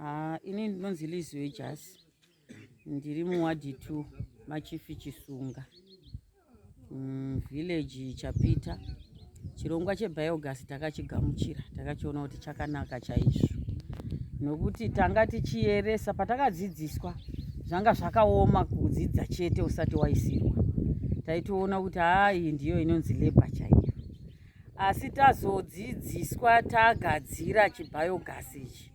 Ah, ini ndinonzi Lizzy Wejasi, ndiri muwadhi 2 machifi Chisunga, village Chapita. Chirongwa chebiogas takachigamuchira, takachiona kuti chakanaka chaizvo, nokuti tanga tichiyeresa patakadzidziswa zvanga zvakaoma kudzidza chete usati waisirwa. Taitoona kuti haa, iyi ndiyo inonzi labor chaiyo, asi tazodzidziswa tagadzira chibiogas ichi,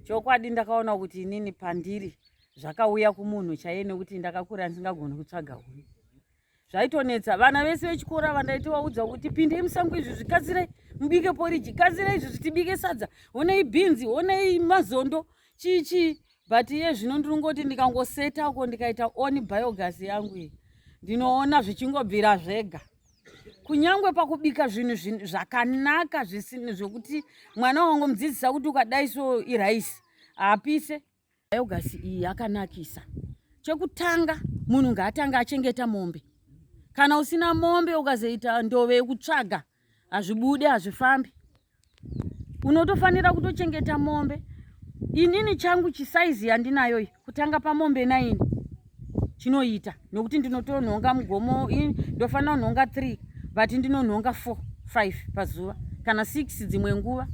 chokwadi ndakaona kuti inini pandiri zvakauya kumunhu chaiye, nekuti ndakakura ndisingagoni kutsvaga huni, zvaitonetsa. Vana vese vechikoro ava ndaitovaudza kuti pindei musango, izvi zvikadzirei mubike poriji, gadzirei izvi zvitibike sadza, honei bhinzi, honei mazondo, chii chii. But iye zvino ndinongoti ndikangoseta uko, ndikaita on biogas yangu iyi, ndinoona zvichingobvira zvega, kunyangwe pakubika zvinhu zvakanaka zvokuti mwana wangomudzidzisa kuti ukadai so iraisi haapise. Biogas iyi yakanakisa. Chekutanga, munhu ngaatanga achengeta mombe. Kana usina mombe, ukazoita ndove yekutsvaga, hazvibude, hazvifambi. Unotofanira kutochengeta mombe. Inini changu chisaizi yandinayo iyi, kutanga pamombe 9 chinoita, nokuti ndinotonhonga mugomo. Ndofanira kunhonga 3, but ndinonhonga 4 5 pazuva kana 6 dzimwe nguva,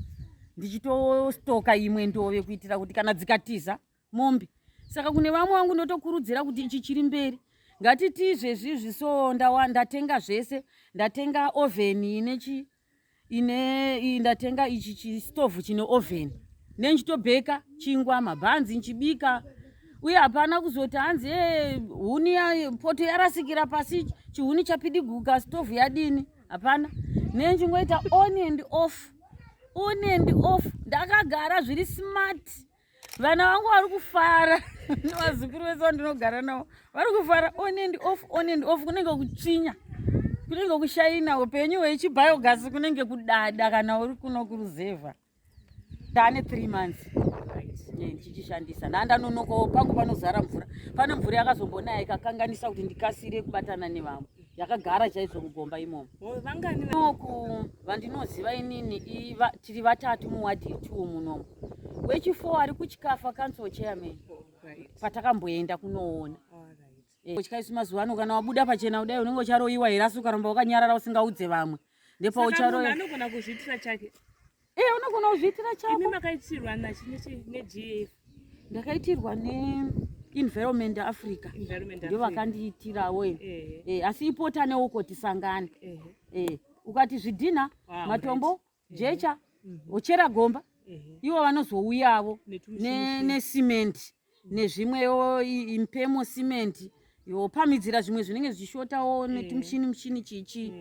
ndichitostoka imwe ndove kuitira kuti kana dzikatiza mombe. Saka kune vamwe vangu ndotokurudzira kuti ichi chiri mberi. Ngatiti izvezvizvi so ndatenga zvese, ndatenga oven ine chi ine, ndatenga ichi chistovhu chine oven, nendichitobheka chingwa, mabhanzi nchibika, uye hapana kuzoti hanzi e huni poto yarasikira pasi, chihuni chapidiguka, stovhu yadini, hapana. Nenchingoita on and off, on and off, ndakagara zviri smart. Vana vangu vari kufara, vazukuru vese vandinogara navo vari kufara. On and off, on and off, kunenge kutsvinya, kunenge kushaina. Upenyu hwechibiogas kunenge kudada kana uri kuno kuruzevha. Ndaane 3 months ndichichishandisa. Ndaa ndanonokawo pangu panozara mvura. Pane mvura yakazombonaya ikakanganisa kuti ndikasire kubatana nevamwe, yakagara chaizvo mugomba imomo. Vangani? Noku vandinoziva inini tiri vatatu muwadhi 2 munomu. Wechi4 ari kuchikafa, council chairman, patakamboenda kunoona. Tyaisu mazuva ano kana wabuda pachena kudai unenge ucharoyiwa here, asi ukaramba wakanyarara usingaudze vamwe ndepaucharoyiwa. Anogona kuzviitira chake. Eh, unogona kuzviitira chako. Imi makaitirwa neGAF? Ndakaitirwa neEnvironment Africa. Environment. Ndio vakandiitirawo. Asi ipota neuko tisangane. Ukati zvidhina, matombo, jecha, uchera gomba, ivo vanozouyavo nesimenti nezvimwewo, impemo, simenti, yopamidzira zvimwe zvinenge zvichishotawo netumushini mushini chichi.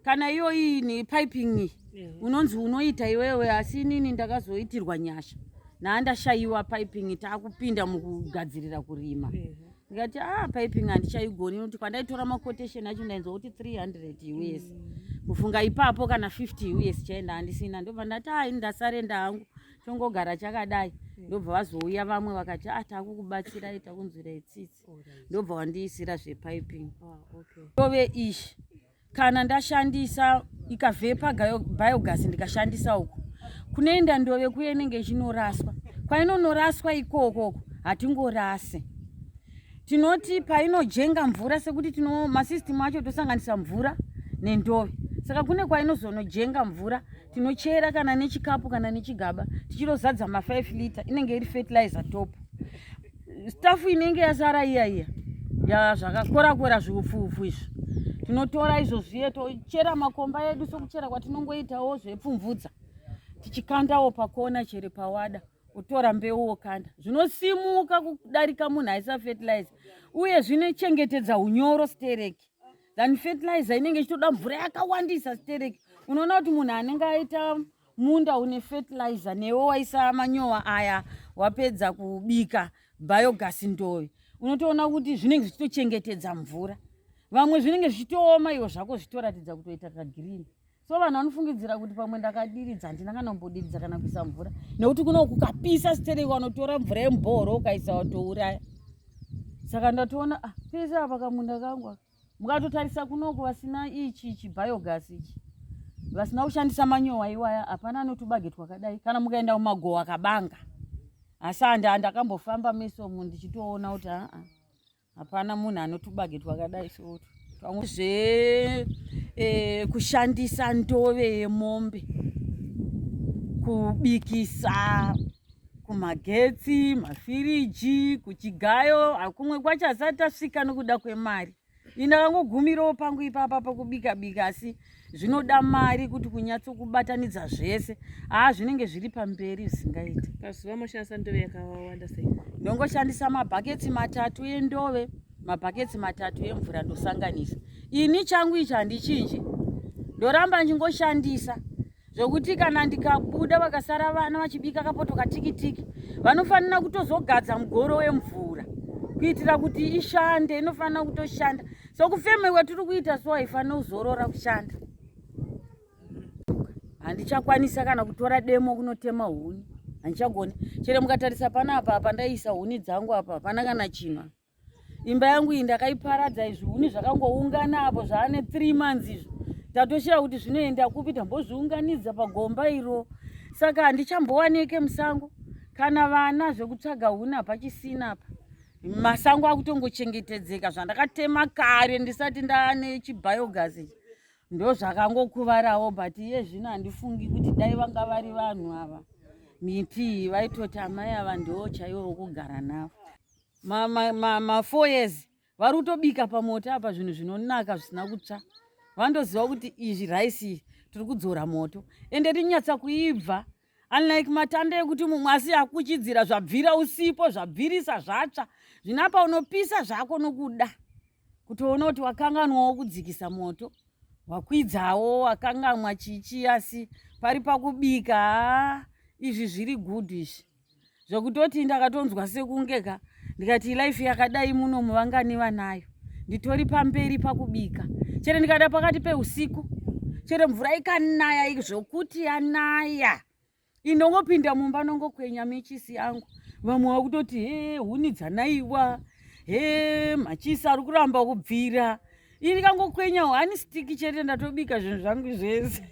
Kana iyo iyi nepiping iyi unonzi unoita iwewe, asi inini ndakazoitirwa nyasha naandashayiwa piping. Taakupinda mukugadzirira kurima, ndikati a ah, piping handichaigoni, nokuti kwandaitora maquotation acho ndainzwa kuti 300 US. Kufunga ipapo kana 50 US chaenda handisina. Ndobva ndati ai, ndasarenda hangu, tongogara chakadai. Ndobva vazouya vamwe vakati a ah, takukubatsirai, takunzwirai tsitsi, ndobva wandiisira zvepiping. Ndove ishi kana ndashandisa ikavhepa biogas, ndikashandisa uku kunoenda ndove kuye inenge ichinoraswa. Kwainonoraswa ikokoko hatingorase, tinoti painojenga mvura, sekuti tino masystem acho tosanganisa mvura nendove, saka kune kwainozonojenga mvura, tinochera kana nechikapu kana nechigaba, tichirozadza ma5 liter, inenge iri fertilizer top. Stuff inenge yasara iya iya ya zvakakorakora, zviupfuupfu izvi, tinotora izvo zviye tochera makomba edu sokuchera kwatinongoitawo zvepfumvudza, tichikandawo pakona chere pawada, utora mbeu wokanda, zvinosimuka kudarika munhu aisa fertilizer, uye zvinochengetedza unyoro stereki than fertilizer inenge ichitoda mvura yakawandisa stereki. Unoona kuti munhu anenge aita munda une fertilizer newe waisa manyowa aya, wapedza kubika biogas ndove, unotoona kuti zvinenge zvichitochengetedza mvura. Vamwe zvinenge zvichitooma, iwo zvako zvichitoratidza kutoita kagreen. So vanhu vanofungidzira kuti pamwe ndakadiridza. Handina kana kumbodiridza kana kuisa mvura, nekuti kuno kukapisa stereki wanotora mvura yemubhoro ukaisa watouraya. Saka ndatoona, ah, pese apa kamunda kangu aka, mukatotarisa kunoku vasina ichi chibiogas ichi, vasina kushandisa manyowa iwaya, hapana anotubage twakadai. Kana mukaenda mumagowa akabanga. Asi handi ndakambofamba mesomu ndichitoona kuti aa, hapana munhu anotubage twakadai sotu zve kushandisa ndove yemombe kubikisa kumagetsi, mafiriji, kuchigayo. Hakumwe kwacho asati tasvika nokuda kwemari. Indakangogumirawo pangu ipapa pakubika bika, asi zvinoda mari kuti kunyatsokubatanidza zvese. Haa, zvinenge zviri pamberi zvisingaiti. Pazuva moshandisa ndove yakawanda sei? Ndongoshandisa mabhaketsi 3 endove, mabhaketsi 3 emvura, ndosanganisa. Ini changu ichi handichinji, ndoramba ndchingoshandisa, zvokuti kana ndikabuda vakasara vana vachibika kapoto katikitiki, vanofanira kutozogadza mugoro wemvura kuitira kuti ishande. Inofanira kutoshanda sokufemewa tiri kuita, so haifanira kuzorora kushanda. Handichakwanisa kana kutora demo kunotema huni, handichagoni. Chero mukatarisa panapa, apa ndaisa huni dzangu, apa hapana kana chinhu. Imba yangu iyi ndakaiparadza. Izvi huni zvakangoungana apo zvaane 3 months izvo, tatoshiya kuti zvinoenda kupi, tambozviunganidza pagomba iro. Saka handichambowanike musango kana vana, zvekutsvaga huni hapachisina apa. Masango akutongochengetedzeka. Zvandakatema kare ndisati ndaane chibiogas ichi ndo zvakangokuvarawo, but iye zvino handifungi kuti dai vanga vari vanhu ava miti iyi vaitoti amai ava ndo chaivo vokugara navo. Ma4 years vari kutobika pamoto apa zvinhu zvinonaka zvisina kutsva. Vandoziva kuti izvi raisi tiri kudzora moto, ende rinyatsa kuibva, unlike matanda ekuti mumwe asi akuchidzira zvabvira usipo, zvabvirisa, zvatsva. Zvinapa unopisa zvako nokuda kutoona kuti wakanganwawo kudzikisa moto, wakwidzawo, wakangamwa chichi, asi pari pakubika, haa, izvi zviri good izvi, zvekutoti ndakatonzwa sekunge ka ndikati life yakadai muno muvangani vanayo. Nditori pamberi pakubika, chero ndikada pakati peusiku, chero mvura ikanaya zvokuti yanaya, inongopinda mumba, nongokwenya mechisi yangu. Vamwe vakutoti, "He, huni dzanaiwa, he, machisi ari kuramba kubvira." Ini kangokwenya one stick chete, ndatobika zvinhu zvangu zvese.